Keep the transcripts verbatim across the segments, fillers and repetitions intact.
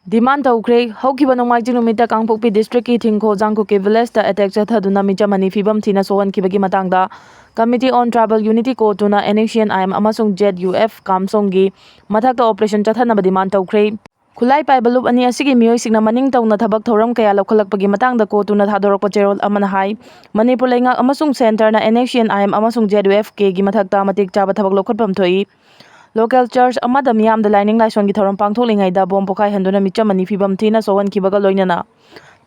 ꯗꯤꯃꯥꯟ ꯇꯧꯈ꯭ꯔꯦ꯫ ꯍꯧꯈꯤꯕ ꯅꯣꯡꯃꯥꯏꯖꯤꯡ ꯅꯨꯃꯤꯠꯇ ꯀꯥꯡꯄꯣꯛꯄꯤ ꯗꯤꯁꯇ꯭ꯔꯤꯛꯀꯤ ꯊꯤꯡꯈꯣ ꯖꯥꯡꯀꯨꯀꯤ ꯚꯤꯂꯦꯖꯇ ꯑꯦꯇꯦꯛ ꯆꯠꯊꯗꯨꯅ ꯃꯤꯆꯝ ꯑꯅꯤ ꯐꯤꯕꯝ ꯊꯤꯅ ꯁꯣꯛꯍꯟꯈꯤꯕꯒꯤ ꯃꯇꯥꯡꯗ Committee on Tribal Unity ꯀꯣꯇꯨꯅ NSCN-IM ꯑꯃꯁꯨꯡ ZUF ꯀꯥꯝꯁꯣꯡꯒꯤ ꯃꯊꯛꯇ ꯑꯣꯄꯔꯦꯁꯟ ꯆꯠꯊꯅꯕ ꯗꯤꯃꯥꯟ ꯇꯧꯈ꯭ꯔꯦ꯫ ꯈꯨꯠꯂꯥꯏ ꯄꯥꯏꯕ ꯂꯨꯞ ꯑꯅꯤ ꯑꯁꯤꯒꯤ ꯃꯤꯑꯣꯏꯁꯤꯡꯅ ꯃꯅꯤꯡ ꯇꯧꯅ ꯊꯕꯛ ꯊꯧꯔꯝ ꯀꯌꯥ ꯂꯧꯈꯠꯂꯛꯄꯒꯤ ꯃꯇꯥꯡꯗ ꯀꯣꯇꯨꯅ ꯊꯥꯗꯣꯔꯛꯄ ꯆꯦꯔꯣꯜ ꯑꯃꯅ ꯍꯥꯏ, ꯃꯅꯤꯄꯨꯔ ꯂꯩꯉꯥꯛ ꯑꯃꯁꯨꯡ ꯁꯦꯟꯇꯔꯅ NSCN-IM ꯑꯃꯁꯨꯡ ZUF-Kꯒꯤ ꯃꯊꯛꯇ ꯃꯇꯤꯛ ꯆꯥꯕ ꯊꯕꯛ ꯂꯧꯈꯠꯐꯝ ꯊꯣꯛꯏ꯫ ꯂꯣꯀꯦꯜ ꯆꯔꯆ ꯑꯃꯗ ꯃꯤꯌꯥꯝꯗ ꯂꯥꯏꯅꯤꯡ ꯂꯥꯏꯁꯣꯟꯒꯤ ꯊꯧꯔꯝ ꯄꯥꯡꯊꯣꯛꯂꯤꯉꯩꯗ ꯕꯣꯝ ꯄꯣꯈꯥꯏꯍꯟꯗꯨꯅ ꯃꯤꯆꯝ ꯑꯅꯤ ꯐꯤꯕꯝ ꯊꯤꯅ ꯁꯣꯛꯍꯟꯈꯤꯕꯒ ꯂꯣꯏꯅꯅ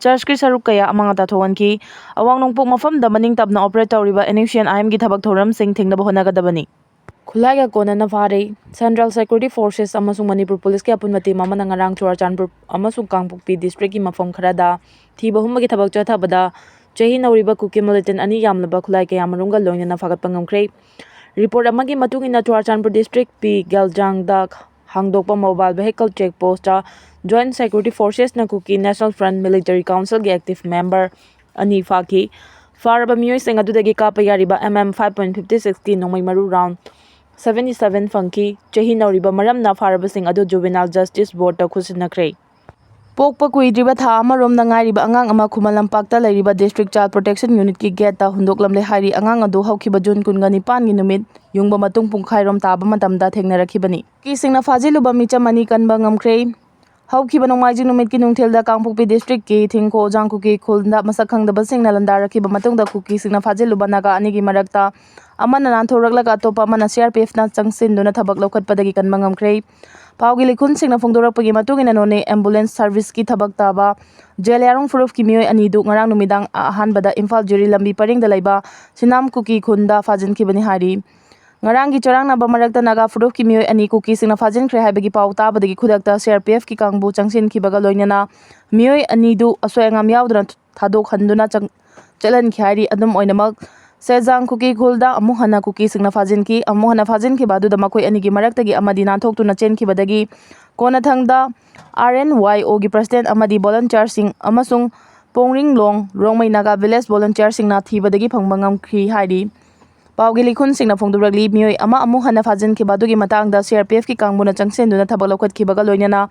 ꯆꯔꯆꯀꯤ ꯁꯔꯨꯛ ꯀꯌꯥ ꯑꯃ ꯉꯥ ꯊꯣꯛꯍꯟꯈꯤ꯫ ꯑꯋꯥꯡ ꯅꯣꯡꯄꯣꯛ ꯃꯐꯝꯗ ꯃꯅꯤꯡ ꯇꯝꯅ ꯑꯣꯄꯔꯦꯠ ꯇꯧꯔꯤꯕ NSCN-IM-ꯒꯤ ꯊꯕꯛ ꯊꯧꯔꯝꯁꯤꯡ ꯊꯤꯡꯅꯕ ꯍꯣꯠꯅꯒꯗꯕꯅꯤ꯫ ꯈꯨꯠꯂꯥꯏꯒ ꯀꯣꯟꯅꯅ ꯐꯥꯔꯦ꯫ Central Security Forces ꯑꯃꯁꯨꯡ ꯃꯅꯤꯄꯨꯔ ꯄꯨꯂꯤꯁꯀꯤ ꯑꯄꯨꯟꯕ ꯇꯤꯝ ꯑꯃꯅ ꯉꯔꯥꯡ ꯆꯨꯔꯥꯆꯥꯟꯄꯨꯔ ꯑꯃꯁꯨꯡ ꯀꯥꯡꯄꯣꯛꯄꯤ ꯗꯤꯁꯇ꯭ꯔꯤꯛꯀꯤ ꯃꯐꯝ ꯈꯔꯗ ꯊꯤꯕ ꯍꯨꯝꯕꯒꯤ ꯊꯕꯛ ꯆꯠꯊꯕꯗ ꯆꯍꯤ ꯅꯧꯔꯤꯕ ꯀꯨꯀꯤ ꯃꯤꯂꯤꯇꯦꯟ ꯑꯅꯤ ꯌꯥꯝꯂꯕ ꯈꯨꯠꯂꯥꯏ ꯀꯌꯥꯃꯔꯨꯝꯒ ꯂꯣꯏꯅꯅ ꯐꯥꯒꯠꯄ ꯉꯝꯈ꯭ꯔꯦ꯫ ꯔꯤꯄꯣꯔꯠ ꯑꯃꯒꯤ ꯃꯇꯨꯡ ꯏꯟꯅ, ꯆꯨꯔꯥꯆꯥꯟꯄꯨꯔ ꯗꯤꯁꯇ꯭ꯔꯤꯛ ꯄꯤ ꯒꯦꯜꯖꯥꯡꯗ ꯍꯥꯡꯗꯣꯛꯄ mobile vehicle check post Joint Security Forces-ꯅ Kuki National Front Military Council-ꯒꯤ ꯑꯦꯛꯇꯤꯚ ꯃꯦꯝꯕꯔ ꯑꯅꯤ ꯐꯥꯈꯤ꯫ ꯐꯥꯔꯕ ꯃꯤꯑꯣꯏꯁꯤꯡ ꯑꯗꯨꯗꯒꯤ ꯀꯥꯞꯄ ꯌꯥꯔꯤꯕ M M five point fifty six-ꯀꯤ ꯅꯣꯡꯃꯩ ꯃꯔꯨ round seventy seven ꯐꯪꯈꯤ꯫ ꯆꯍꯤ ꯅꯧꯔꯤꯕ ꯃꯔꯝꯅ ꯐꯥꯔꯕꯁꯤꯡ ꯑꯗꯨ Juvenile Justice Board-ꯇ ꯈꯨꯠꯁꯤꯟꯅꯈ꯭ꯔꯦ꯫ ꯄꯣꯛꯄ ꯀꯨꯏꯗ꯭ꯔꯤꯕ ꯊꯥ ꯑꯃꯔꯣꯝꯗ ꯉꯥꯏꯔꯤꯕ ꯑꯉꯥꯡ ꯑꯃ ꯈꯨꯃꯟ ꯂꯝꯄꯥꯛꯇ ꯂꯩꯔꯤꯕ District Child Protection Unit-ꯀꯤ gate-ꯇ ꯍꯨꯟꯗꯣꯛꯂꯝꯂꯦ ꯍꯥꯏꯔꯤ꯫ ꯑꯉꯥꯡ ꯑꯗꯨ ꯍꯧꯈꯤꯕ ꯖꯨꯟ ꯀꯨꯟꯒ ꯅꯤꯄꯥꯟꯒꯤ ꯅꯨꯃꯤꯠ ꯌꯨꯡꯕ ꯃꯇꯨꯡ ꯄꯨꯡꯈꯥꯏꯔꯣꯝ ꯇꯥꯕ ꯃꯇꯝꯗ ꯊꯦꯡꯅꯔꯛꯈꯤꯕꯅꯤ꯫ ꯀꯨꯀꯤꯁꯤꯡꯅ ꯐꯥꯖꯤꯜꯂꯨꯕ ꯃꯤꯆꯝ ꯑꯅꯤ ꯀꯟꯕ ꯉꯝꯈ꯭ꯔꯦ꯫ ꯍꯧꯈꯤꯕ ꯅꯣꯡꯃꯥꯏꯖꯤꯡ ꯅꯨꯃꯤꯠꯀꯤ ꯅꯨꯡꯊꯤꯜꯗ ꯀꯥꯡꯄꯣꯛꯄꯤ ꯗꯤꯁꯇ꯭ꯔꯤꯛꯀꯤ ꯊꯤꯡꯈꯣ ꯖꯥꯡ ꯀꯨꯀꯤ ꯈꯨꯜꯗ ꯃꯁꯛ ꯈꯪꯗꯕꯁꯤꯡꯅ ꯂꯥꯟꯗꯥꯔꯛꯈꯤꯕ ꯃꯇꯨꯡꯗ ꯀꯨꯀꯤꯁꯤꯡꯅ ꯐꯥꯖꯤꯜꯂꯨꯕ ꯅꯥꯒꯥ ꯑꯅꯤꯒꯤ ꯃꯔꯛꯇ ꯑꯃꯅ ꯅꯥꯟꯊꯣꯔꯛꯂꯒ ꯑꯇꯣꯞꯄ ꯑꯃꯅ CRPF-ꯅ ꯆꯪꯁꯤꯟꯗꯨꯅ ꯊꯕꯛ ꯂꯧꯈꯠꯄꯗꯒꯤ ꯀꯟꯕ ꯉꯝꯈ꯭ꯔꯦ꯫ ꯄꯥꯎꯒꯤ ꯂꯤꯈꯨꯟꯁꯤꯡꯅ ꯐꯣꯡꯗꯣꯔꯛꯄꯒꯤ ꯃꯇꯨꯡ ꯏꯟꯅ, ꯅꯣꯅꯦ ambulance service-ꯀꯤ ꯊꯕꯛ ꯇꯥꯕ ꯖꯦꯂꯤꯌꯥꯡꯔꯣꯡ ꯐꯨꯔꯨꯞꯀꯤ ꯃꯤꯑꯣꯏ ꯑꯅꯤꯗꯨ ꯉꯔꯥꯡ ꯅꯨꯃꯤꯗꯥꯡ ꯑꯍꯥꯟꯕꯗ ꯏꯝꯐꯥꯜ ꯖꯤꯔꯤ ꯂꯝꯕꯤ ꯄꯔꯤꯡꯗ ꯂꯩꯕ ꯁꯤꯅꯥꯝ ꯀꯨꯀꯤ ꯈꯨꯟꯗ ꯐꯥꯖꯤꯟꯈꯤꯕꯅꯤ ꯍꯥꯏꯔꯤ꯫ ꯉꯔꯥꯡꯒꯤ ꯆꯔꯥꯡꯅꯕ ꯃꯔꯛꯇ ꯅꯥꯒꯥ ꯐꯨꯔꯨꯞꯀꯤ ꯃꯤꯑꯣꯏ ꯑꯅꯤ ꯀꯨꯀꯤꯁꯤꯡꯅ ꯐꯥꯖꯤꯟꯈ꯭ꯔꯦ ꯍꯥꯏꯕꯒꯤ ꯄꯥꯎ ꯇꯥꯕꯗꯒꯤ ꯈꯨꯗꯛꯇ CRPF-ꯀꯤ ꯀꯥꯡꯕꯨ ꯆꯪꯁꯤꯟꯈꯤꯕꯒ ꯂꯣꯏꯅꯅ ꯃꯤꯑꯣꯏ ꯑꯅꯤꯗꯨ ꯑꯁꯣꯏ ꯑꯉꯥꯝ ꯌꯥꯎꯗꯅ ꯊꯥꯗꯣꯛꯍꯟꯗꯨꯅ ꯆꯪ-, ꯆꯠꯍꯟꯈꯤ ꯍꯥꯏꯔꯤ꯫ ꯑꯗꯨꯝ ꯑꯣꯏꯅꯃꯛ, ꯁꯦꯖꯥꯡ ꯀꯨꯀꯤ ꯈꯨꯜꯗ ꯑꯃꯨꯛ ꯍꯟꯅ ꯀꯨꯀꯤꯁꯤꯡꯅ ꯐꯥꯖꯤꯟꯈꯤ꯫ ꯑꯃꯨꯛ ꯍꯟꯅ ꯐꯥꯖꯤꯟꯈꯤꯕ ꯑꯗꯨꯗ ꯃꯈꯣꯏ ꯑꯅꯤꯒꯤ ꯃꯔꯛꯇꯒꯤ ꯑꯃꯗꯤ ꯅꯥꯟꯊꯣꯛꯇꯨꯅ ꯆꯦꯟꯈꯤꯕꯗꯒꯤ ꯀꯣꯟꯅꯊꯪꯗ RNYO-ꯒꯤ president ꯑꯃꯗꯤ volunteer-ꯁꯤꯡ ꯑꯃꯁꯨꯡ ꯄꯣꯡꯔꯤꯡꯂꯣꯡ ꯔꯣꯡꯃꯩ ꯅꯥꯒꯥ village volunteer-ꯁꯤꯡꯅ ꯊꯤꯕꯗꯒꯤ ꯐꯪꯕ ꯉꯝꯈꯤ ꯍꯥꯏꯔꯤ꯫ ꯄꯥꯎꯒꯤ ꯂꯤꯈꯨꯟꯁꯤꯡꯅ ꯐꯣꯡꯗꯣꯔꯛꯂꯤ, ꯃꯤꯑꯣꯏ ꯑꯃ ꯑꯃꯨꯛ ꯍꯟꯅ ꯐꯥꯖꯤꯟꯈꯤꯕ ꯑꯗꯨꯒꯤ ꯃꯇꯥꯡꯗ CRPF-ꯀꯤ ꯀꯥꯡꯕꯨꯅ ꯆꯪꯁꯤꯟꯗꯨꯅ ꯊꯕꯛ ꯂꯧꯈꯠꯈꯤꯕꯒ ꯂꯣꯏꯅꯅ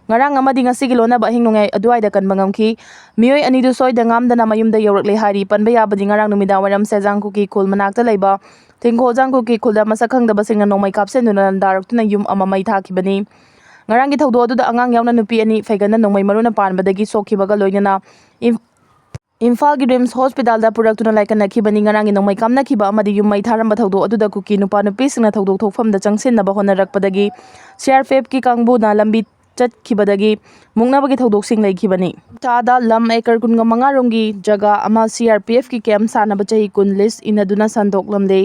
ꯉꯔꯥꯡ ꯑꯃꯗꯤ ꯉꯁꯤꯒꯤ ꯂꯣꯟꯅꯕ ꯑꯍꯤꯡ ꯅꯣꯡꯌꯥꯏ ꯑꯗꯨꯋꯥꯏꯗ ꯀꯟꯕ ꯉꯝꯈꯤ꯫ ꯃꯤꯑꯣꯏ ꯑꯅꯤꯗꯨ ꯁꯣꯏꯗ ꯉꯥꯝꯗꯅ ꯃꯌꯨꯝꯗ ꯌꯧꯔꯛꯂꯦ ꯍꯥꯏꯔꯤ꯫ ꯄꯟꯕ ꯌꯥꯕꯗꯤ ꯉꯔꯥꯡ ꯅꯨꯃꯤꯗꯥꯡ ꯋꯥꯏꯔꯝ ꯁꯦꯖꯥꯡ ꯀꯨꯀꯤ ꯈꯨꯜ ꯃꯅꯥꯛꯇ ꯂꯩꯕ ꯊꯤꯡꯈꯣꯜꯖꯥꯡ ꯀꯨꯀꯤ ꯈꯨꯜꯗ ꯃꯁꯛ ꯈꯪꯗꯕꯁꯤꯡꯅ ꯅꯣꯡꯃꯩ ꯀꯥꯞꯁꯤꯟꯗꯨꯅ ꯂꯥꯟꯗꯥꯔꯛꯇꯨꯅ ꯌꯨꯝ ꯑꯃ ꯃꯩ ꯊꯥꯈꯤꯕꯅꯤ꯫ ꯉꯔꯥꯡꯒꯤ ꯊꯧꯗꯣꯛ ꯑꯗꯨꯗ ꯑꯉꯥꯡ ꯌꯥꯎꯅ ꯅꯨꯄꯤ ꯑꯅꯤ ꯐꯩꯒꯟꯅ ꯅꯣꯡꯃꯩ ꯃꯔꯨꯅ ꯄꯥꯟꯕꯗꯒꯤ ꯁꯣꯛꯈꯤꯕꯒ ꯂꯣꯏꯅꯅ ꯏꯝ-, ꯏꯝꯐꯥꯜꯒꯤ ꯔꯤꯝꯁ ꯍꯣꯁꯄꯤꯇꯥꯜꯗ ꯄꯨꯔꯛꯇꯨꯅ ꯂꯥꯏꯀꯠꯅꯈꯤꯕꯅꯤ꯫ ꯉꯔꯥꯡꯒꯤ ꯅꯣꯡꯃꯩ ꯀꯥꯞꯅꯈꯤꯕ ꯑꯃꯗꯤ ꯌꯨꯝ ꯃꯩ ꯊꯥꯔꯝꯕ ꯊꯧꯗꯣꯛ ꯑꯗꯨꯗ ꯀꯨꯀꯤ ꯅꯨꯄꯥ ꯅꯨꯄꯤꯁꯤꯡꯅ ꯊꯧꯗꯣꯛ ꯊꯣꯛꯐꯝꯗ ꯆꯪꯁꯤꯟꯅꯕ ꯍꯣꯠꯅꯔꯛꯄꯗꯒꯤ ꯁꯤ ꯑꯥꯔ ꯄꯤ ꯑꯦꯐꯀꯤ ꯀꯥꯡꯕꯨꯅ ꯂꯝꯕꯤ ꯆꯠꯈꯤꯕꯗꯒꯤ ꯃꯨꯛꯅꯕꯒꯤ ꯊꯧꯗꯣꯛꯁꯤꯡ ꯂꯩꯈꯤꯕꯅꯤ꯫ ꯊꯥꯗ ꯂꯝ ꯑꯦꯀꯔ ꯀꯨꯟꯒ ꯃꯉꯥ ꯔꯣꯝꯒꯤ ꯖꯒꯥ ꯑꯃ ꯁꯤ ꯑꯥꯔ ꯄꯤ ꯑꯦꯐꯀꯤ ꯀꯦꯝꯞ ꯁꯥꯟꯅꯕ ꯆꯍꯤ ꯀꯨꯟ ꯂꯤꯁ ꯏꯟꯅꯗꯨꯅ ꯁꯟꯗꯣꯛꯂꯝꯂꯦ꯫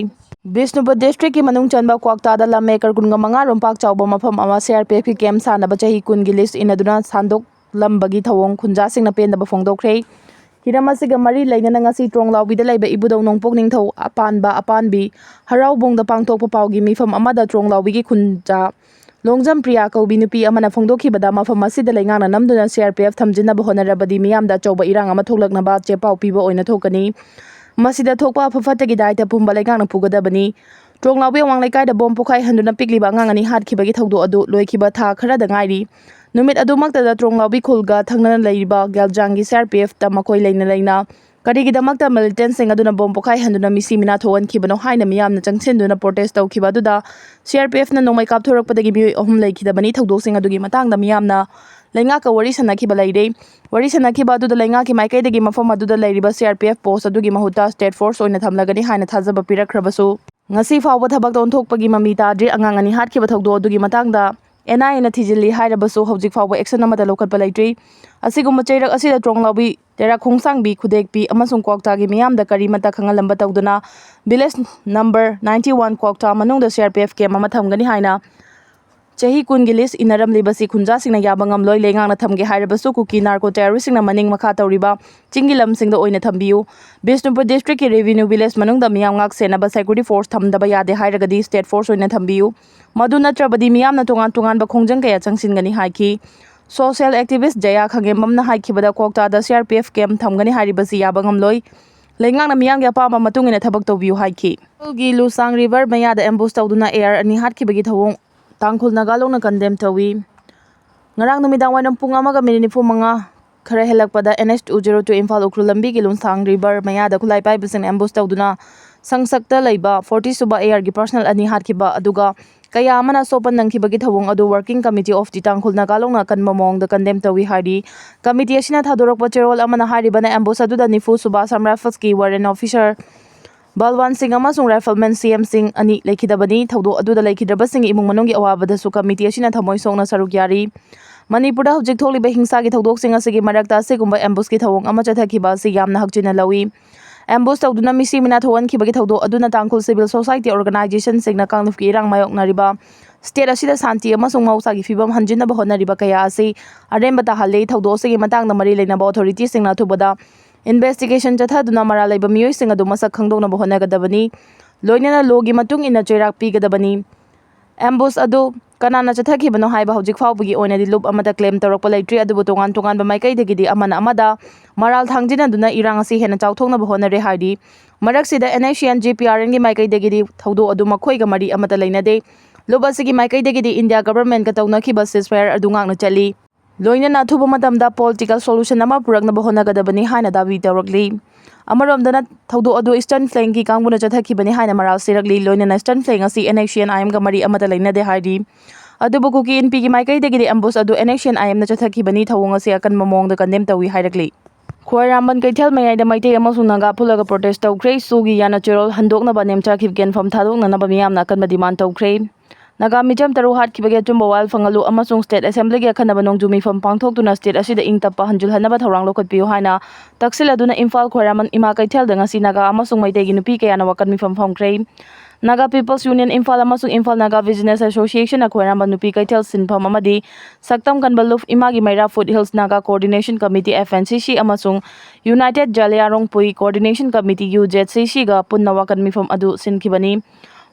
ꯕꯤꯁꯅꯨꯄꯨꯔ ꯗꯤꯁꯇ꯭ꯔꯤꯛꯀꯤ ꯃꯅꯨꯡ ꯆꯟꯕ ꯀ꯭ꯋꯥꯛꯇꯥꯗ ꯂꯝ ꯑꯦꯀꯔ ꯀꯨꯟꯒ ꯃꯉꯥ ꯔꯣꯝ ꯄꯥꯛ ꯆꯥꯎꯕ ꯃꯐꯝ ꯑꯃ ꯁꯤ ꯑꯥꯔ ꯄꯤ ꯑꯦꯐꯀꯤ ꯀꯦꯝꯞ ꯁꯥꯟꯅꯕ ꯆꯍꯤ ꯀꯨꯟꯒꯤ ꯂꯤꯁ ꯏꯟꯅꯗꯨꯅ ꯁꯟꯗꯣꯛꯂꯝꯕꯒꯤ ꯊꯧꯑꯣꯡ ꯈꯨꯟꯖꯥꯁꯤꯡꯅ ꯄꯦꯟꯗꯕ ꯐꯣꯡꯗꯣꯛꯈ꯭ꯔꯦ꯫ ꯍꯤꯔꯝ ꯑꯁꯤꯒ ꯃꯔꯤ ꯂꯩꯅꯅ ꯉꯁꯤ ꯇ꯭ꯔꯣꯡꯂꯥꯎꯕꯤꯗ ꯂꯩꯕ ꯏꯕꯨꯙꯧ ꯅꯣꯡꯄꯣꯛ ꯅꯤꯡꯊꯧ ꯑꯄꯥꯟꯕ ꯑꯄꯥꯟꯕꯤ ꯍꯔꯥꯎꯕꯣꯡꯗ ꯄꯥꯡꯊꯣꯛꯄ ꯄꯥꯎꯒꯤ ꯃꯤꯐꯝ ꯑꯃꯗ ꯇ꯭ꯔꯣꯡꯂꯥꯎꯕꯤꯒꯤ ꯈꯨꯟꯖꯥ ꯂꯣꯡꯖꯝ ꯄ꯭ꯔꯤꯌꯥ ꯀꯧꯕꯤ ꯅꯨꯄꯤ ꯑꯃꯅ ꯐꯣꯡꯗꯣꯛꯈꯤꯕꯗ, ꯃꯐꯝ ꯑꯁꯤꯗ ꯂꯩꯉꯥꯛꯅ ꯅꯝꯗꯨꯅ ꯁꯤ ꯑꯥꯔ ꯄꯤ ꯑꯦꯐ ꯊꯝꯖꯤꯟꯅꯕ ꯍꯣꯠꯅꯔꯕꯗꯤ ꯃꯤꯌꯥꯝꯗ ꯑꯆꯧꯕ ꯏꯔꯥꯡ ꯑꯃ ꯊꯣꯛꯂꯛꯅꯕ ꯆꯦꯄꯥꯎ ꯄꯤꯕ ꯑꯣꯏꯅ ꯊꯣꯛꯀꯅꯤ꯫ ꯃꯁꯤꯗ ꯊꯣꯛꯄ ꯑꯐ ꯐꯠꯇꯒꯤ ꯗꯥꯏꯇ ꯄꯨꯝꯕ ꯂꯩꯉꯥꯛꯅ ꯄꯨꯒꯗꯕꯅꯤ꯫ ꯇ꯭ꯔꯣꯡꯂꯥꯎꯕꯤ ꯑꯋꯥꯡ ꯂꯩꯀꯥꯏꯗ ꯕꯣꯝ ꯄꯣꯈꯥꯏꯍꯟꯗꯨꯅ ꯄꯤꯛꯂꯤꯕ ꯑꯉꯥꯡ ꯑꯅꯤ ꯍꯥꯠꯈꯤꯕꯒꯤ ꯊꯧꯗꯣꯛ ꯑꯗꯨ ꯂꯣꯏꯈꯤꯕ ꯊꯥ ꯈꯔꯗ ꯉꯥꯏꯔꯤ꯫ ꯅꯨꯃꯤꯠ ꯑꯗꯨꯃꯛꯇꯗ ꯇ꯭ꯔꯣꯡꯂꯥꯎꯕꯤ ꯈꯨꯜꯒ ꯊꯪꯅꯅ ꯂꯩꯔꯤꯕ ꯒꯦꯜꯖꯥꯡꯒꯤ ꯁꯤ ꯑꯥꯔ ꯄꯤ ꯑꯦꯐꯇ ꯃꯈꯣꯏ ꯂꯩꯅ ꯂꯩꯅ ꯀꯔꯤꯒꯤꯗꯃꯛꯇ ꯃꯤꯂꯤꯇꯦꯟꯁꯤꯡ ꯑꯗꯨꯅ ꯕꯣꯝ ꯄꯣꯈꯥꯏꯍꯟꯗꯨꯅ ꯃꯤꯁꯤ ꯃꯤꯅꯥ ꯊꯣꯛꯍꯟꯈꯤꯕꯅꯣ ꯍꯥꯏꯅ ꯃꯤꯌꯥꯝꯅ ꯆꯪꯁꯤꯟꯗꯨꯅ ꯄ꯭ꯔꯣꯇꯦꯁ ꯇꯧꯈꯤꯕ ꯑꯗꯨꯗ ꯁꯤ ꯑꯥꯔ ꯄꯤ ꯑꯦꯐꯅ ꯅꯣꯡꯃꯩ ꯀꯥꯞꯊꯣꯔꯛꯄꯗꯒꯤ ꯃꯤꯑꯣꯏ ꯑꯍꯨꯝ ꯂꯩꯈꯤꯗꯕꯅꯤ꯫ ꯊꯧꯗꯣꯛꯁꯤꯡ ꯑꯗꯨꯒꯤ ꯃꯇꯥꯡꯗ ꯃꯤꯌꯥꯝꯅ ꯂꯩꯉꯥꯛꯀ ꯋꯥꯔꯤ ꯁꯥꯟꯅꯈꯤꯕ ꯂꯩꯔꯦ꯫ ꯋꯥꯔꯤ ꯁꯥꯟꯅꯈꯤꯕ ꯑꯗꯨꯗ ꯂꯩꯉꯥꯛꯀꯤ ꯃꯥꯏꯀꯩꯗꯒꯤ ꯃꯐꯝ ꯑꯗꯨꯗ ꯂꯩꯔꯤꯕ ꯁꯤ ꯑꯥꯔ ꯄꯤ ꯑꯦꯐ ꯄꯣꯁ ꯑꯗꯨꯒꯤ ꯃꯍꯨꯠꯇ ꯁ꯭ꯇꯦꯠ ꯐꯣꯔꯁ ꯑꯣꯏꯅ ꯊꯝꯂꯒꯅꯤ ꯍꯥꯏꯅ ꯊꯥꯖꯕ ꯄꯤꯔꯛꯈ꯭ꯔꯕꯁꯨ, ꯉꯁꯤ ꯐꯥꯎꯕ ꯊꯕꯛꯇ ꯑꯣꯟꯊꯣꯛꯄꯒꯤ ꯃꯃꯤ ꯇꯥꯗ꯭ꯔꯤ꯫ ꯑꯉꯥꯡ ꯑꯅꯤ ꯍꯥꯠꯈꯤꯕ ꯊꯧꯗꯣꯛ ꯑꯗꯨꯒꯤ ꯃꯇꯥꯡꯗ ꯑꯦꯟ ꯑꯥꯏ ꯑꯦꯅ ꯊꯤꯖꯤꯜꯂꯤ ꯍꯥꯏꯔꯕꯁꯨ ꯍꯧꯖꯤꯛ ꯐꯥꯎꯕ ꯑꯦꯛꯁꯟ ꯑꯃꯠꯇ ꯂꯧꯈꯠꯄ ꯂꯩꯇ꯭ꯔꯤ꯫ ꯑꯁꯤꯒꯨꯝꯕ ꯆꯩꯔꯛ ꯑꯁꯤꯗ ꯇ꯭ꯔꯣꯡꯂꯥꯎꯕꯤ, ꯇꯦꯔꯥ ꯈꯣꯡꯁꯥꯡꯕꯤ, ꯈꯨꯗꯦꯛꯄꯤ ꯑꯃꯁꯨꯡ ꯀ꯭ꯋꯥꯛꯇꯥꯒꯤ ꯃꯤꯌꯥꯝꯗ ꯀꯔꯤꯃꯠꯇ ꯈꯪꯍꯜꯂꯝꯕ ꯇꯧꯗꯅ ꯚꯤꯂꯦꯖ ꯅꯝꯕꯔ ꯅꯥꯏꯟꯇꯤ ꯋꯥꯟ ꯀ꯭ꯋꯥꯛꯇꯥ ꯃꯅꯨꯡꯗ C R P F camp ꯑꯃ ꯊꯝꯒꯅꯤ ꯍꯥꯏꯅ ꯆꯍꯤ ꯀꯨꯟꯒꯤ ꯂꯤꯁ ꯏꯟꯅꯔꯝꯂꯤꯕꯁꯤ ꯈꯨꯟꯖꯥꯁꯤꯡꯅ ꯌꯥꯕ ꯉꯝꯂꯣꯏ꯫ ꯂꯩꯉꯥꯛꯅ ꯊꯝꯒꯦ ꯍꯥꯏꯔꯕꯁꯨ ꯀꯨꯀꯤ ꯅꯥꯔꯀꯣ ꯇꯦꯔꯣꯔꯤꯁꯁꯤꯡꯅ ꯃꯅꯤꯡ ꯃꯈꯥ ꯇꯧꯔꯤꯕ ꯆꯤꯡꯒꯤ ꯂꯝꯁꯤꯡꯗ ꯑꯣꯏꯅ ꯊꯝꯕꯤꯌꯨ꯫ ꯕꯤꯁꯅꯨꯄꯨꯔ ꯗꯤꯁꯇ꯭ꯔꯤꯛꯀꯤ ꯔꯦꯚꯤꯅ꯭ꯌꯨ ꯚꯤꯂꯦꯖ ꯃꯅꯨꯡꯗ ꯃꯤꯌꯥꯝ ꯉꯥꯛ ꯁꯦꯟꯅꯕ ꯁꯦꯀ꯭ꯌꯨꯔꯤꯇꯤ ꯐꯣꯔꯁ ꯊꯝꯗꯕ ꯌꯥꯗꯦ ꯍꯥꯏꯔꯒꯗꯤ ꯁ꯭ꯇꯦꯠ ꯐꯣꯔꯁ ꯑꯣꯏꯅ ꯊꯝꯕꯤꯌꯨ꯫ ꯃꯗꯨ ꯅꯠꯇ꯭ꯔꯕꯗꯤ ꯃꯤꯌꯥꯝꯅ ꯇꯣꯉꯥꯟ ꯇꯣꯉꯥꯟꯕ ꯈꯣꯡꯖꯪ ꯀꯌꯥ ꯆꯪꯁꯤꯟꯒꯅꯤ ꯍꯥꯏꯈꯤ꯫ ꯁꯣꯁꯤꯌꯦꯜ ꯑꯦꯛꯇꯤꯚꯤꯁ ꯖꯌꯥ ꯈꯥꯉꯦꯝꯕꯝꯅ ꯍꯥꯏꯈꯤꯕꯗ ꯀ꯭ꯋꯥꯛꯇꯥꯗ C R P F camp ꯊꯝꯒꯅꯤ ꯍꯥꯏꯔꯤꯕꯁꯤ ꯌꯥꯕ ꯉꯝꯂꯣꯏ꯫ ꯂꯩꯉꯥꯛꯅ ꯃꯤꯌꯥꯝꯒꯤ ꯑꯄꯥꯝꯕ ꯃꯇꯨꯡ ꯏꯟꯅ ꯊꯕꯛ ꯇꯧꯕꯤꯌꯨ ꯍꯥꯏꯈꯤ꯫ ꯎꯈ꯭ꯔꯨꯜꯒꯤ ꯂꯨꯁꯥꯡ ꯔꯤꯚꯔ ꯃꯌꯥꯗ ꯑꯦꯝꯕꯨꯁ ꯇꯧꯗꯨꯅ ꯑꯦ ꯑꯥꯔ ꯑꯅꯤ ꯍꯥꯠꯈꯤꯕꯒꯤ ꯊꯧꯑꯣꯡ ꯇꯥꯡꯈꯨꯜ ꯅꯥꯒꯥ ꯂꯣꯟꯅ ꯀꯟꯗꯦꯝ ꯇꯧꯏ꯫ ꯉꯔꯥꯡ ꯅꯨꯃꯤꯗꯥꯡ ꯋꯥꯏꯔꯝ ꯄꯨꯡ ꯑꯃꯒ ꯃꯤꯅꯤꯠ ꯅꯤꯐꯨ ꯃꯉꯥ ꯈꯔ ꯍꯦꯜꯂꯛꯄꯗ N H two zero two Imphal Ukhrul ꯂꯝꯕꯤꯒꯤ ꯂꯨꯟꯁꯥꯡ ꯔꯤꯚꯔ ꯃꯌꯥꯗ ꯈꯨꯠꯂꯥꯏ ꯄꯥꯏꯕꯁꯤꯡꯅ ambush ꯇꯧꯗꯨꯅ ꯁꯪꯁꯛꯇ ꯂꯩꯕ forty ꯁꯨꯕ ARꯒꯤ personnel ꯑꯅꯤ ꯍꯥꯠꯈꯤꯕ ꯑꯗꯨꯒ ꯀꯌꯥ ꯑꯃꯅ ꯑꯁꯣꯛꯄ ꯅꯪꯈꯤꯕꯒꯤ ꯊꯧꯑꯣꯡ ꯑꯗꯨ Working Committee of the ꯇꯥꯡꯈꯨꯜ ꯅꯥꯒꯥ ꯂꯣꯡꯅ ꯑꯀꯟꯕ ꯃꯑꯣꯡꯗ condemn ꯇꯧꯏ ꯍꯥꯏꯔꯤ꯫ Committee ꯑꯁꯤꯅ ꯊꯥꯗꯣꯔꯛꯄ ꯆꯦꯔꯣꯜ ꯑꯃꯅ ꯍꯥꯏꯔꯤꯕꯅ ambush ꯑꯗꯨꯗ ꯅꯤꯐꯨ ꯁꯨꯕ Assam Riflesꯀꯤ warrant officer ꯕꯜꯋꯥꯟ ꯁꯤꯡ ꯑꯃꯁꯨꯡ rifleman C M ꯁꯤꯡ ꯑꯅꯤ ꯂꯩꯈꯤꯗꯕꯅꯤ꯫ ꯊꯧꯗꯣꯛ ꯑꯗꯨꯗ ꯂꯩꯈꯤꯗ꯭ꯔꯕꯁꯤꯡꯒꯤ ꯏꯃꯨꯡ ꯃꯅꯨꯡꯒꯤ ꯑꯋꯥꯕꯗꯁꯨ committee ꯑꯁꯤꯅ ꯊꯃꯣꯏ ꯁꯣꯛꯅ ꯁꯔꯨꯛ ꯌꯥꯔꯤ꯫ ꯃꯅꯤꯄꯨꯔꯗ ꯍꯧꯖꯤꯛ ꯊꯣꯛꯂꯤꯕ ꯍꯤꯡꯁꯥꯒꯤ ꯊꯧꯗꯣꯛꯁꯤꯡ ꯑꯁꯤꯒꯤ ꯃꯔꯛꯇ ꯑꯁꯤꯒꯨꯝꯕ ambushꯀꯤ ꯊꯧꯑꯣꯡ ꯑꯃ ꯆꯠꯊꯈꯤꯕ ꯑꯁꯤ ꯌꯥꯝꯅ ꯍꯛꯆꯤꯟꯅ ꯂꯧꯏ꯫ Ambush ꯇꯧꯗꯨꯅ ꯃꯤꯁꯤ ꯃꯤꯅꯥ ꯊꯣꯛꯍꯟꯈꯤꯕꯒꯤ ꯊꯧꯗꯣꯛ ꯑꯗꯨꯅ ꯇꯥꯡꯈꯨꯜ civil society organisationꯁꯤꯡꯅ ꯀꯥꯡꯂꯨꯞꯀꯤ ꯏꯔꯥꯡ ꯃꯥꯌꯣꯛꯅꯔꯤꯕ state ꯑꯁꯤꯗ ꯁꯥꯟꯇꯤ ꯑꯃꯁꯨꯡ ꯃꯍꯧꯁꯥꯒꯤ ꯐꯤꯕꯝ ꯍꯟꯖꯤꯟꯅꯕ ꯍꯣꯠꯅꯔꯤꯕ ꯀꯌꯥ ꯑꯁꯤ ꯑꯔꯦꯝꯕ ꯇꯥꯍꯜꯂꯤ꯫ ꯊꯧꯗꯣꯛ ꯑꯁꯤꯒꯤ ꯃꯇꯥꯡꯗ ꯃꯔꯤ ꯂꯩꯅꯕ authorityꯁꯤꯡꯅ ꯑꯊꯨꯕꯗ investigation ꯆꯠꯊꯗꯨꯅ ꯃꯔꯥꯜ ꯂꯩꯕ ꯃꯤꯑꯣꯏꯁꯤꯡ ꯑꯗꯨ ꯃꯁꯛ ꯈꯪꯗꯣꯛꯅꯕ ꯍꯣꯠꯅꯒꯗꯕꯅꯤ꯫ ꯂꯣꯏꯅꯅ lawꯒꯤ ꯃꯇꯨꯡ ꯏꯟꯅ ꯆꯩꯔꯥꯛ ꯄꯤꯒꯗꯕꯅꯤ꯫ Ambush ꯑꯗꯨ ꯀꯅꯥꯅ ꯆꯠꯊꯈꯤꯕꯅꯣ ꯍꯥꯏꯕ ꯍꯧꯖꯤꯛ ꯐꯥꯎꯕꯒꯤ ꯑꯣꯏꯅꯗꯤ ꯂꯨꯞ ꯑꯃꯠꯇ claim ꯇꯧꯔꯛꯄ ꯂꯩꯇ꯭ꯔꯤ, ꯑꯗꯨꯕꯨ ꯇꯣꯉꯥꯟ ꯇꯣꯉꯥꯟꯕ ꯃꯥꯏꯀꯩꯗꯒꯤꯗꯤ ꯑꯃꯅ ꯑꯃꯗ ꯃꯔꯥꯜ ꯊꯥꯡꯖꯤꯟꯅꯗꯨꯅ ꯏꯔꯥꯡ ꯑꯁꯤ ꯍꯦꯟꯅ ꯆꯥꯎꯊꯣꯛꯅꯕ ꯍꯣꯠꯅꯔꯦ ꯍꯥꯏꯔꯤ꯫ ꯃꯔꯛꯁꯤꯗ N H C N G P R Nꯒꯤ ꯃꯥꯏꯀꯩꯗꯒꯤꯗꯤ ꯊꯧꯗꯣꯛ ꯑꯗꯨ ꯃꯈꯣꯏꯒ ꯃꯔꯤ ꯑꯃꯠꯇ ꯂꯩꯅꯗꯦ꯫ ꯂꯨꯞ ꯑꯁꯤꯒꯤ ꯃꯥꯏꯀꯩꯗꯒꯤꯗꯤ India governmentꯀ ꯇꯧꯅꯈꯤꯕ ceasefire ꯑꯗꯨ ꯉꯥꯛꯅ ꯆꯠꯂꯤ꯫ ꯂꯣꯏꯅꯅ ꯑꯊꯨꯕ ꯃꯇꯝꯗ political solution ꯑꯃ ꯄꯨꯔꯛꯅꯕ ꯍꯣꯠꯅꯒꯗꯕꯅꯤ ꯍꯥꯏꯅ ꯗꯥꯕꯤ ꯇꯧꯔꯛꯂꯤ꯫ ꯑꯃꯔꯣꯝꯗꯅ ꯊꯧꯗꯣꯛ ꯑꯗꯨ Eastern Flank ꯀꯤ ꯀꯥꯡꯕꯨꯅ ꯆꯠꯊꯈꯤꯕꯅꯤ ꯍꯥꯏꯅ ꯃꯔꯥꯜ ꯁꯤꯔꯛꯂꯤ꯫ ꯂꯣꯏꯅꯅ Eastern Flank ꯑꯁꯤ N H C N I M ꯒ ꯃꯔꯤ ꯑꯃꯠꯇ ꯂꯩꯅꯗꯦ ꯍꯥꯏꯔꯤ꯫ ꯑꯗꯨꯕꯨ ꯀꯨꯀꯤ ꯏꯟꯄꯤꯒꯤ ꯃꯥꯏꯀꯩꯗꯒꯤꯗꯤ ambush ꯑꯗꯨ N H C N I M ꯅ ꯆꯠꯊꯈꯤꯕꯅꯤ, ꯊꯧꯑꯣꯡ ꯑꯁꯤ ꯑꯀꯟꯕ ꯃꯑꯣꯡꯗ condemn ꯇꯧꯏ ꯍꯥꯏꯔꯛꯂꯤ꯫ ꯈ꯭ꯋꯥꯏꯔꯥꯝꯕꯟ ꯀꯩꯊꯦꯜ ꯃꯌꯥꯏꯗ ꯃꯩꯇꯩ ꯑꯃꯁꯨꯡ ꯅꯥꯒꯥ ꯄꯨꯜꯂꯒ protest ꯇꯧꯈ꯭ꯔꯦ꯫ ꯁꯨꯒꯤ ꯌꯥꯅ ꯆꯦꯔꯣꯜ ꯍꯟꯗꯣꯛꯅꯕ ꯅꯦꯝꯆꯥꯈꯤꯕ ꯀꯦꯟꯐꯝ ꯊꯥꯗꯣꯛꯅꯅꯕ ꯃꯤꯌꯥꯝꯅ ꯑꯀꯟꯕ demand ꯇꯧꯈ꯭ꯔꯦ꯫ ꯅꯥꯒꯥ ꯃꯤꯆꯝ ꯇꯔꯨꯛ ꯍꯥꯠꯈꯤꯕꯒꯤ ꯑꯆꯨꯝꯕ ꯋꯥꯌꯦꯜ ꯐꯪꯍꯜꯂꯨ ꯑꯃꯁꯨꯡ state assembly ꯒꯤ ꯑꯈꯟꯅꯕ ꯅꯣꯡꯖꯨ ꯃꯤꯐꯝ ꯄꯥꯡꯊꯣꯛꯇꯨꯅ state ꯑꯁꯤꯗ ꯏꯪ ꯇꯞꯄ ꯍꯟꯖꯤꯜꯍꯟꯅꯕ ꯊꯧꯔꯥꯡ ꯂꯧꯈꯠꯄꯤꯌꯨ ꯍꯥꯏꯅ ꯇꯛꯁꯤꯜꯂꯗꯨꯅ ꯏꯝꯐꯥꯜ ꯈ꯭ꯋꯥꯏꯔꯥꯝꯕꯟ ꯏꯃꯥ ꯀꯩꯊꯦꯜꯗ ꯉꯁꯤ ꯅꯥꯒꯥ ꯑꯃꯁꯨꯡ ꯃꯩꯇꯩꯒꯤ ꯅꯨꯄꯤ ꯀꯌꯥꯅ ꯋꯥꯀꯠ ꯃꯤꯐꯝ ꯐꯝꯈ꯭ꯔꯦ꯫ Naga People's Union ꯏꯝꯐꯥꯜ ꯑꯃꯁꯨꯡ Imphal Naga Business Association ꯅ ꯈ꯭ꯋꯥꯏꯔꯥꯝꯕꯟ ꯅꯨꯄꯤ ꯀꯩꯊꯦꯜ ꯁꯤꯟꯐꯝ ꯑꯃꯗꯤ ꯁꯛꯇꯝ ꯀꯟꯕ ꯂꯨꯞ ꯏꯃꯥꯒꯤ ꯃꯩꯔꯥ Foothills Naga Coordination Committee F N C C ꯑꯃꯁꯨꯡ United Zaliangrongpui Coordination Committee U Z C C ꯒ ꯄꯨꯟꯅ ꯋꯥꯀꯠ ꯃꯤꯐꯝ ꯑꯗꯨ ꯁꯤꯟꯈꯤꯕꯅꯤ꯫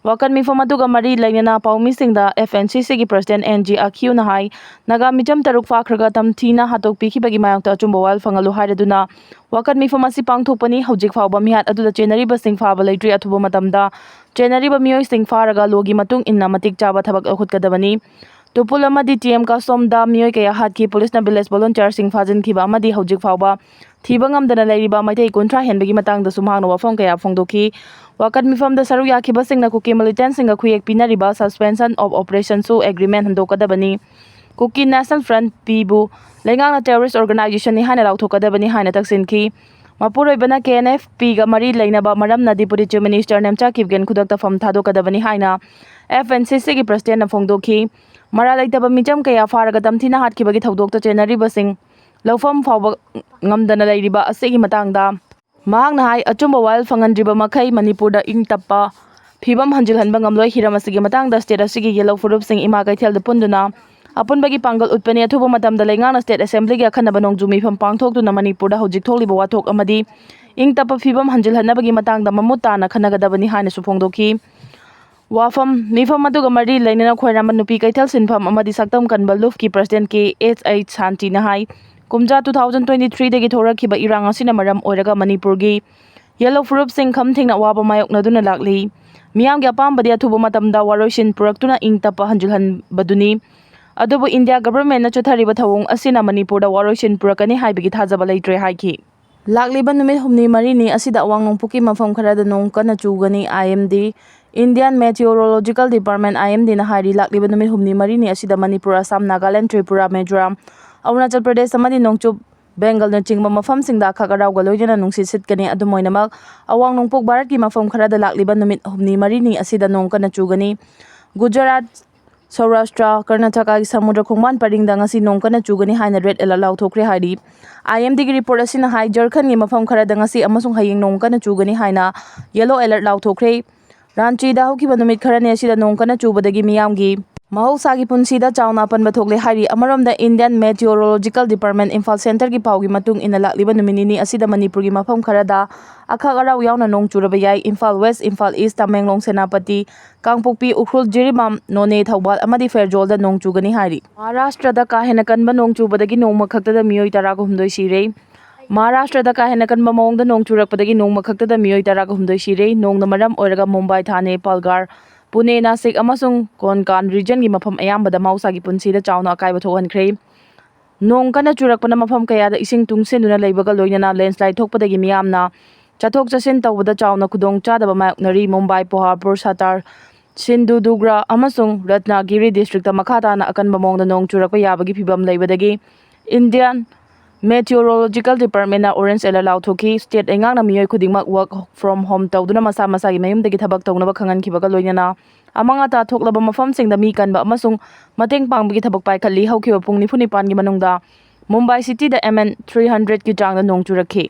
ꯋꯥꯀꯠ ꯃꯤꯐꯝ ꯑꯗꯨꯒ ꯃꯔꯤ ꯂꯩꯅꯅ ꯄꯥꯎꯃꯤꯁꯤꯡꯗ F N C C ꯒꯤ president N G Akhiu ꯅ ꯍꯥꯏ, ꯅꯥꯒꯥ ꯃꯤꯆꯝ ꯇꯔꯨꯛ ꯐꯥꯈ꯭ꯔꯒ ꯇꯝꯊꯤꯅ ꯍꯥꯠꯇꯣꯛꯄꯤꯈꯤꯕꯒꯤ ꯃꯥꯌꯣꯛꯇ ꯑꯆꯨꯝꯕ ꯋꯥꯌꯦꯜ ꯐꯪꯍꯜꯂꯨ ꯍꯥꯏꯔꯗꯨꯅ ꯋꯥꯀꯠ ꯃꯤꯐꯝ ꯑꯁꯤ ꯄꯥꯡꯊꯣꯛꯄꯅꯤ꯫ ꯍꯧꯖꯤꯛ ꯐꯥꯎꯕ ꯃꯤꯍꯥꯠ ꯑꯗꯨꯗ ꯆꯦꯟꯅꯔꯤꯕꯁꯤꯡ ꯐꯥꯕ ꯂꯩꯇ꯭ꯔꯤ꯫ ꯑꯊꯨꯕ ꯃꯇꯝꯗ ꯆꯦꯟꯅꯔꯤꯕ ꯃꯤꯑꯣꯏꯁꯤꯡ ꯐꯥꯔꯒ law ꯒꯤ ꯃꯇꯨꯡ ꯏꯟꯅ ꯃꯇꯤꯛ ꯆꯥꯕ ꯊꯕꯛ ꯂꯧꯈꯠꯀꯗꯕꯅꯤ꯫ ꯇꯨꯄꯨꯜ ꯑꯃꯗꯤ ꯇꯤ ꯑꯦꯝ ꯀꯥꯁꯣꯝꯗ ꯃꯤꯑꯣꯏ ꯀꯌꯥ ꯍꯥꯠꯈꯤ꯫ ꯄꯨꯂꯤꯁꯅ ꯚꯤꯂꯦꯖ ꯚꯣꯂꯨꯟꯇꯤꯌꯔꯁꯤꯡ ꯐꯥꯖꯤꯟꯈꯤꯕ ꯑꯃꯗꯤ ꯍꯧꯖꯤꯛ ꯐꯥꯎꯕ ꯊꯤꯕ ꯉꯝꯗꯅ ꯂꯩꯔꯤꯕ ꯃꯩꯇꯩ ꯀꯨꯟꯊ꯭ꯔꯥ ꯍꯦꯟꯕꯒꯤ ꯃꯇꯥꯡꯗꯁꯨ ꯃꯍꯥꯛꯅ ꯋꯥꯐꯝ ꯀꯌꯥ ꯐꯣꯡꯗꯣꯛꯈꯤ꯫ ꯋꯥꯀꯠ ꯃꯤꯐꯝꯗ ꯁꯔꯨꯛ ꯌꯥꯈꯤꯕꯁꯤꯡꯅ ꯀꯨꯀꯤ ꯃꯤꯂꯤꯇꯦꯟꯁꯤꯡꯒ ꯈꯨꯌꯦꯛ ꯄꯤꯅꯔꯤꯕ Suspension of Operation ꯁꯨ ꯑꯦꯒ꯭ꯔꯤꯃꯦꯟ ꯍꯟꯗꯣꯛꯀꯗꯕꯅꯤ, ꯀꯨꯀꯤ ꯅꯦꯁꯅꯦꯜ ꯐ꯭ꯔꯟꯠ ꯄꯤꯕꯨ ꯂꯩꯉꯥꯛꯅ ꯇꯦꯔꯣꯔꯤꯁ ꯑꯣꯔꯒꯅꯥꯏꯖꯦꯁꯟꯅꯤ ꯍꯥꯏꯅ ꯂꯥꯎꯊꯣꯛꯀꯗꯕꯅꯤ ꯍꯥꯏꯅ ꯇꯛꯁꯤꯟꯈꯤ꯫ ꯃꯄꯨꯔꯣꯏꯕꯅ ꯀꯦ ꯑꯦꯟ ꯑꯦꯐ ꯄꯤꯒ ꯃꯔꯤ ꯂꯩꯅꯕ ꯃꯔꯝꯅ deputy chief minister Nemcha Kipgen ꯈꯨꯗꯛꯇ ꯐꯝ ꯊꯥꯗꯣꯛꯀꯗꯕꯅꯤ ꯍꯥꯏꯅ ꯑꯦꯐ ꯑꯦꯟ ꯁꯤ ꯁꯤꯒꯤ ꯄ꯭ꯔꯁꯤꯗꯦꯟꯠꯅ ꯐꯣꯡꯗꯣꯛꯈꯤ꯫ ꯃꯔꯥꯜ ꯂꯩꯇꯕ ꯃꯤꯆꯝ ꯀꯌꯥ ꯐꯥꯔꯒ ꯇꯝꯊꯤꯅ ꯍꯥꯠꯈꯤꯕꯒꯤ ꯊꯧꯗꯣꯛꯇ ꯆꯦꯟꯅꯔꯤꯕꯁꯤꯡ ꯂꯧꯐꯝ ꯐꯥꯎꯕ ꯉꯝꯗꯅ ꯂꯩꯔꯤꯕ ꯑꯁꯤꯒꯤ ꯃꯇꯥꯡꯗ ꯃꯍꯥꯛꯅ ꯍꯥꯏ, ꯑꯆꯨꯝꯕ ꯋꯥꯌꯦꯜ ꯐꯪꯍꯟꯗ꯭ꯔꯤꯕ ꯃꯈꯩ ꯃꯅꯤꯄꯨꯔꯗ ꯏꯪ ꯇꯞꯄ ꯐꯤꯕꯝ ꯍꯟꯖꯤꯜꯍꯟꯕ ꯉꯝꯂꯣꯏ꯫ ꯍꯤꯔꯝ ꯑꯁꯤꯒꯤ ꯃꯇꯥꯡꯗ ꯁ꯭ꯇꯦꯠ ꯑꯁꯤꯒꯤ ꯌꯦꯜꯂꯣ ꯐꯨꯔꯨꯞꯁꯤꯡ ꯏꯃꯥ ꯀꯩꯊꯦꯜꯗ ꯄꯨꯟꯗꯨꯅ ꯑꯄꯨꯟꯕꯒꯤ ꯄꯥꯡꯒꯜ ꯎꯠꯄꯅꯤ꯫ ꯑꯊꯨꯕ ꯃꯇꯝꯗ ꯂꯩꯉꯥꯛꯅ ꯁ꯭ꯇꯦꯠ ꯑꯦꯁꯦꯝꯕ꯭ꯂꯤꯒꯤ ꯑꯈꯟꯅꯕ ꯅꯣꯡꯖꯨ ꯃꯤꯐꯝ ꯄꯥꯡꯊꯣꯛꯇꯨꯅ ꯃꯅꯤꯄꯨꯔꯗ ꯍꯧꯖꯤꯛ ꯊꯣꯛꯂꯤꯕ ꯋꯥꯊꯣꯛ ꯑꯃꯗꯤ ꯏꯪ ꯇꯞꯄ ꯐꯤꯕꯝ ꯍꯟꯖꯤꯜꯍꯟꯅꯕꯒꯤ ꯃꯇꯥꯡꯗ ꯃꯃꯨꯠ ꯇꯥꯅ ꯈꯟꯅꯒꯗꯕꯅꯤ ꯍꯥꯏꯅꯁꯨ ꯐꯣꯡꯗꯣꯛꯈꯤ꯫ ꯋꯥꯐꯝ, ꯃꯤꯐꯝ ꯑꯗꯨꯒ ꯃꯔꯤ ꯂꯩꯅꯅ ꯈ꯭ꯋꯥꯏꯔꯝꯕꯟ ꯅꯨꯄꯤ ꯀꯩꯊꯦꯜ ꯁꯤꯟꯐꯝ ꯑꯃꯗꯤ ꯁꯛꯇꯝ ꯀꯟꯕ ꯂꯨꯞꯀꯤ ꯄ꯭ꯔꯁꯤꯗꯦꯟꯠ ꯀꯦ ꯑꯩꯆ ꯑꯩꯆ ꯁꯥꯟꯇꯤꯅ ꯍꯥꯏ, ꯀꯨꯝꯖꯥ ꯇꯨ ꯊꯥꯎꯖꯟ ꯇ꯭ꯋꯦꯟꯇꯤ ꯊ꯭ꯔꯤꯗꯒꯤ ꯊꯣꯔꯛꯈꯤꯕ ꯏꯔꯥꯡ ꯑꯁꯤꯅ ꯃꯔꯝ ꯑꯣꯏꯔꯒ ꯃꯅꯤꯄꯨꯔꯒꯤ ꯌꯦꯜꯂꯣ ꯐꯨꯔꯨꯞꯁꯤꯡ ꯈꯝ ꯊꯦꯡꯅ ꯑꯋꯥꯕ ꯃꯥꯌꯣꯛꯅꯗꯨꯅ ꯂꯥꯛꯂꯤ꯫ ꯃꯤꯌꯥꯝꯒꯤ ꯑꯄꯥꯝꯕꯗꯤ ꯑꯊꯨꯕ ꯃꯇꯝꯗ ꯋꯥꯔꯣꯏꯁꯤꯟ ꯄꯨꯔꯛꯇꯨꯅ ꯏꯪ ꯇꯞꯄ ꯍꯟꯖꯤꯜꯍꯟꯕꯗꯨꯅꯤ꯫ ꯑꯗꯨꯕꯨ ꯏꯟꯗꯤꯌꯥ ꯒꯚꯔꯟꯃꯦꯟꯠꯅ ꯆꯠꯊꯔꯤꯕ ꯊꯧꯑꯣꯡ ꯑꯁꯤꯅ ꯃꯅꯤꯄꯨꯔꯗ ꯋꯥꯔꯣꯏꯁꯤꯟ ꯄꯨꯔꯛꯀꯅꯤ ꯍꯥꯏꯕꯒꯤ ꯊꯥꯖꯕ ꯂꯩꯇ꯭ꯔꯦ ꯍꯥꯏꯈꯤ꯫ ꯂꯥꯛꯂꯤꯕ ꯅꯨꯃꯤꯠ ꯍꯨꯝꯅꯤ ꯃꯔꯤꯅꯤ ꯑꯁꯤꯗ ꯑꯋꯥꯡ ꯅꯣꯡꯄꯣꯛꯀꯤ ꯃꯐꯝ ꯈꯔꯗ ꯅꯣꯡ ꯀꯟꯅ ꯆꯨꯒꯅꯤ꯫ I M D, Indian Meteorological Department, I M ꯗꯤꯅ ꯍꯥꯏꯔꯤ, ꯂꯥꯛꯂꯤꯕ ꯅꯨꯃꯤꯠ ꯍꯨꯝꯅꯤ ꯃꯔꯤꯅꯤ ꯑꯁꯤꯗ ꯃꯅꯤꯄꯨꯔ, ꯑꯁꯥꯝ, ꯅꯥꯒꯥꯂꯦꯟ, ꯇ꯭ꯔꯤꯄꯨꯔꯥ, ꯃꯤꯖꯣꯔꯥꯝ, ꯑꯔꯨꯅꯥꯆꯜ ꯄ꯭ꯔꯗꯦꯁ ꯑꯃꯗꯤ ꯅꯣꯡꯆꯨꯞ ꯕꯦꯡꯒꯜꯅꯆꯤꯡꯕ ꯃꯐꯝꯁꯤꯡꯗ ꯑꯈꯛ ꯑꯔꯥꯎꯒ ꯂꯣꯏꯅꯅ ꯅꯨꯡꯁꯤꯠ ꯁꯤꯠꯀꯅꯤ꯫ ꯑꯗꯨꯝ ꯑꯣꯏꯅꯃꯛ, ꯑꯋꯥꯡ ꯅꯣꯡꯄꯣꯛ ꯚꯥꯔꯠꯀꯤ ꯃꯐꯝ ꯈꯔꯗ ꯂꯥꯛꯂꯤꯕ ꯅꯨꯃꯤꯠ ꯍꯨꯝꯅꯤ ꯃꯔꯤꯅꯤ ꯑꯁꯤꯗ ꯅꯣꯡ ꯀꯟꯅ ꯆꯨꯒꯅꯤ꯫ ꯒꯨꯖꯔꯥꯠ, ꯁꯧꯔꯥꯁꯇ꯭ꯔ, ꯀꯔꯅꯥꯇꯀꯥꯒꯤ ꯁꯃꯨꯗ꯭ꯔ ꯈꯣꯡꯕꯥꯟ ꯄꯔꯤꯡꯗ ꯉꯁꯤ ꯅꯣꯡ ꯀꯟꯅ ꯆꯨꯒꯅꯤ ꯍꯥꯏꯅ ꯔꯦꯗ ꯑꯦꯂꯔꯠ ꯂꯥꯎꯊꯣꯛꯈ꯭ꯔꯦ ꯍꯥꯏꯔꯤ꯫ ꯑꯥꯏ ꯑꯦꯝ ꯗꯤꯒꯤ ꯔꯤꯄꯣꯔꯠ ꯑꯁꯤꯅ ꯍꯥꯏ, ꯖꯔꯈꯟꯒꯤ ꯃꯐꯝ ꯈꯔꯗ ꯉꯁꯤ ꯑꯃꯁꯨꯡ ꯍꯌꯦꯡ ꯅꯣꯡ ꯀꯟꯅ ꯆꯨꯒꯅꯤ ꯍꯥꯏꯅ ꯌꯦꯂꯣ ꯑꯦꯂꯔꯠ ꯂꯥꯎꯊꯣꯛꯈ꯭ꯔꯦ꯫ ꯔꯥꯟꯆꯤꯗ ꯍꯧꯈꯤꯕ ꯅꯨꯃꯤꯠ ꯈꯔꯅꯤ ꯑꯁꯤꯗ ꯅꯣꯡ ꯀꯟꯅ ꯆꯨꯕꯗꯒꯤ ꯃꯤꯌꯥꯝꯒꯤ ꯃꯍꯧꯁꯥꯒꯤ ꯄꯨꯟꯁꯤꯗ ꯆꯥꯎꯅ ꯑꯄꯟꯕ ꯊꯣꯛꯂꯦ ꯍꯥꯏꯔꯤ꯫ ꯑꯃꯔꯣꯝꯗ, Indian Meteorological Department ꯏꯝꯐꯥꯜ ꯁꯦꯟꯇꯔꯒꯤ ꯄꯥꯎꯒꯤ ꯃꯇꯨꯡ ꯏꯟꯅ, ꯂꯥꯛꯂꯤꯕ ꯅꯨꯃꯤꯠ ꯅꯤꯅꯤ ꯑꯁꯤꯗ ꯃꯅꯤꯄꯨꯔꯒꯤ ꯃꯐꯝ ꯈꯔꯗ ꯑꯈꯛ ꯑꯔꯥꯎ ꯌꯥꯎꯅ ꯅꯣꯡ ꯆꯨꯔꯕ ꯌꯥꯏ꯫ ꯏꯝꯐꯥꯜ ꯋꯦꯁ, ꯏꯝꯐꯥꯜ ꯏꯁ, ꯇꯃꯦꯡꯂꯣꯡ, ꯁꯦꯅꯥꯄꯇꯤ, ꯀꯥꯡꯄꯣꯛꯄꯤ, ꯎꯈ꯭ꯔꯨꯜ, ꯖꯤꯔꯤꯕꯥꯝ, ꯅꯣꯅꯦ, ꯊꯧꯕꯥꯜ ꯑꯃꯗꯤ ꯐꯦꯔꯖꯣꯜꯗ ꯅꯣꯡ ꯆꯨꯒꯅꯤ ꯍꯥꯏꯔꯤ꯫ ꯃꯍꯥꯔꯥꯁꯇ꯭ꯔꯗ ꯀꯥ ꯍꯦꯟꯅ ꯀꯟꯕ ꯅꯣꯡ ꯆꯨꯕꯗꯒꯤ ꯅꯣꯡꯃ ꯈꯛꯇꯗ ꯃꯤꯑꯣꯏ ꯇꯔꯥꯒ ꯍꯨꯝꯗꯣꯏ ꯁꯤꯔꯦ꯫ ꯃꯍꯥꯔꯥꯁꯇ꯭ꯔꯗ ꯀꯥ ꯍꯦꯟꯅ ꯀꯟꯕ ꯃꯑꯣꯡꯗ ꯅꯣꯡ ꯆꯨꯔꯛꯄꯗꯒꯤ ꯅꯣꯡꯃ ꯈꯛꯇꯗ ꯃꯤꯑꯣꯏ ꯇꯔꯥꯒ ꯍꯨꯝꯗꯣꯏ ꯁꯤꯔꯦ꯫ ꯅꯣꯡꯅ ꯃꯔꯝ ꯑꯣꯏꯔꯒ ꯃꯨꯝꯕꯥꯏ, ꯊꯥꯅꯦ, ꯄꯥꯜꯒꯥꯔ, ꯄꯨꯅꯦ, ꯅꯥꯁꯤꯛ ꯑꯃꯁꯨꯡ ꯀꯣꯟꯀꯥꯟ ꯔꯤꯖꯟꯒꯤ ꯃꯐꯝ ꯑꯌꯥꯝꯕꯗ ꯃꯍꯧꯁꯥꯒꯤ ꯄꯨꯟꯁꯤꯗ ꯆꯥꯎꯅ ꯑꯀꯥꯏꯕ ꯊꯣꯛꯍꯟꯈ꯭ꯔꯦ꯫ ꯅꯣꯡ ꯀꯟꯅ ꯆꯨꯔꯛꯄꯅ ꯃꯐꯝ ꯀꯌꯥꯗ ꯏꯁꯤꯡ ꯇꯨꯡꯁꯤꯟꯗꯨꯅ ꯂꯩꯕꯒ ꯂꯣꯏꯅꯅ ꯂꯦꯟꯁꯂꯥꯏꯠ ꯊꯣꯛꯄꯗꯒꯤ ꯃꯤꯌꯥꯝꯅ ꯆꯠꯊꯣꯛ ꯆꯠꯁꯤꯟ ꯇꯧꯕꯗ ꯆꯥꯎꯅ ꯈꯨꯗꯣꯡꯆꯥꯗꯕ ꯃꯥꯌꯣꯛꯅꯔꯤ꯫ ꯃꯨꯝꯕꯥꯏ, ꯄꯣꯍꯥꯄꯨꯔ, ꯁꯥꯇꯥꯔ, ꯁꯤꯟꯗꯨꯗꯨꯒ꯭ꯔꯥ ꯑꯃꯁꯨꯡ ꯔꯠꯅꯥꯒꯤꯔꯤ ꯗꯤꯁꯇ꯭ꯔꯤꯛꯇ ꯃꯈꯥ ꯇꯥꯅ ꯑꯀꯟꯕ ꯃꯑꯣꯡꯗ ꯅꯣꯡ ꯆꯨꯔꯛꯄ ꯌꯥꯕꯒꯤ ꯐꯤꯕꯝ ꯂꯩꯕꯗꯒꯤ ꯏꯟꯗꯤꯌꯥꯟ ꯃꯦꯇꯤꯑꯣꯔꯣꯂꯣꯖꯤꯀꯦꯜ ꯗꯤꯄꯥꯔꯠꯃꯦꯟꯅ ꯑꯣꯔꯦꯟꯖ ꯑꯦꯂꯔꯠ ꯂꯥꯎꯊꯣꯛꯈꯤ꯫ ꯁ꯭ꯇꯦꯠ ꯂꯩꯉꯥꯛꯅ ꯃꯤꯑꯣꯏ ꯈꯨꯗꯤꯡꯃꯛ ꯋꯔꯛ ꯐ꯭ꯔꯣꯝ ꯍꯣꯝ ꯇꯧꯗꯨꯅ ꯃꯁꯥ ꯃꯁꯥꯒꯤ ꯃꯌꯨꯝꯗꯒꯤ ꯊꯕꯛ ꯇꯧꯅꯕ ꯈꯪꯍꯟꯈꯤꯕꯒ ꯂꯣꯏꯅꯅ ꯑꯃꯥꯡ ꯑꯇꯥ ꯊꯣꯛꯂꯕ ꯃꯐꯝꯁꯤꯡꯗ ꯃꯤ ꯀꯟꯕ ꯑꯃꯁꯨꯡ ꯃꯇꯦꯡ ꯄꯥꯡꯕꯒꯤ ꯊꯕꯛ ꯄꯥꯏꯈꯠꯂꯤ꯫ ꯍꯧꯈꯤꯕ ꯄꯨꯡ ꯅꯤꯐꯨ ꯅꯤꯄꯥꯟꯒꯤ ꯃꯅꯨꯡꯗ ꯃꯨꯝꯕꯥꯏ ꯁꯤꯇꯤꯗ ꯑꯦꯝ ꯑꯦꯟ ꯊ꯭ꯔꯤ ꯍꯟꯗ꯭ꯔꯦꯠꯀꯤ ꯆꯥꯡꯗ ꯅꯣꯡ ꯆꯨꯔꯛꯈꯤ꯫